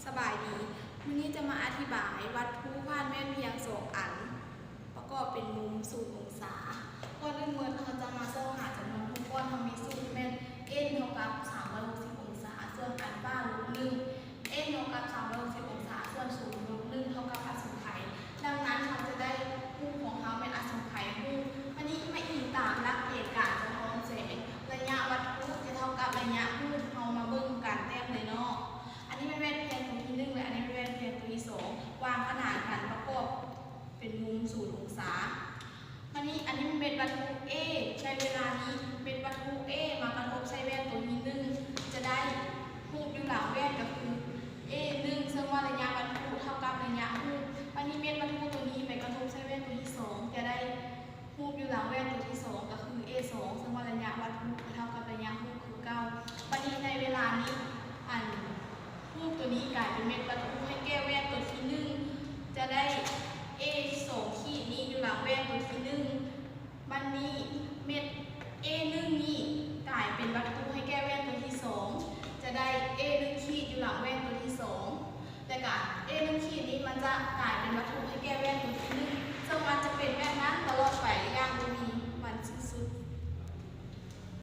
ສະບາຍດີ ມື້ນີ້ຈະມາອະທິບາຍວັດຖຸຜ່ານແວ່ນພຽງສອງອັນ ປະກອບເປັນມຸມສູນອົງສາ. ກ່ອນອື່ນໝົດເຮົາຈະມາຊອກຫາຈຳນວນຮູບກ້ອນ ເຮົາມີສູດແມ່ນ n ເທົ່າກັບສາມຮ້ອຍຫົກສິບອົງສາ ສ່ວນອາລຟາລົບໜຶ່ງ n ເທົ່າກັບສາມຮ້ອຍຫົກສິບອົງສາ ສ່ວນສູງລົບໜຶ່ງ ເທົ່າກັບອະສົມໄຂ. ດັ່ງນັ້ນເຮົາຈະໄດ້ຮູບຂອງເຮົາແມ່ນອະສົມໄຂຮູບ. ບາດນີ້ມາອີງຕາມຫຼັກເກນການສະທ້ອນແສງ ໄລຍະວັດຖຸຈະເທົ່າກັບໄລຍະຮູບ. ເຮົາມາເບິ່ງການແຕ້ມເລີຍເນາະ. ອັນນີ້ແມ່ນແວ່ນພຽງຕົວທີໜຶ່ງ ແລະ ອັນນີ້ແມ່ນແວ່ນພຽງຕົວທີສອງ ວາງຂະໜານກັນປະກອບເປັນມຸມສູນອົງສາ. ບາດນີ້ອັນນີ້ແມ່ນວັດຖຸ A ໃນເວລານີ້ເມັດວັດຖຸ A ມາກະທົບໃສ່ແວ່ນຕົວທີໜຶ່ງ ຈະໄດ້ຮູບຢູ່ຫຼັງແວ່ນກໍຄື A ໜຶ່ງ ເຊິ່ງວ່າໄລຍະວັດຖຸເທົ່າກັບໄລຍະຮູບ. ບາດນີ້ເມັດວັດຖຸຕົວນີ້ໄປກະທົບໃສ່ແວ່ນຕົວທີສອງ ຈະໄດ້ຮູບຢູ່ຫຼັງແວ່ນຕົວທີສອງກໍຄື A ສອງ ເຊິ່ງວ່າໄລຍະວັດຖຸກໍເທົ່າກັບໄລຍະຮູບຄືເກົ່າ. ບາດນີ້ໃນເວລານີ້ ອັນຮູບຕົວນີ້ກາຍເປັນເມັດວັດຖຸໃຫ້ແກ່ແວ່ນຕົວທີໜຶ່ງ ຈະໄດ້ A ສອງຂີດນີ້ຢູ່ຫຼັງແວ່ນຕົວທີໜຶ່ງ. ບາດນີ້ເມັດ A ໜຶ່ງນີ້ກາຍເປັນວັດຖຸໃຫ້ແກ່ແວ່ນຕົວທີສອງ ຈະໄດ້ A ໜຶ່ງຂີດຢູ່ຫຼັງແວ່ນຕົວທີສອງ ແລະກະ A ໜຶ່ງຂີດນີ້ມັນຈະກາຍເປັນວັດຖຸໃຫ້ແກ່ແວ່ນຕົວທີໜຶ່ງ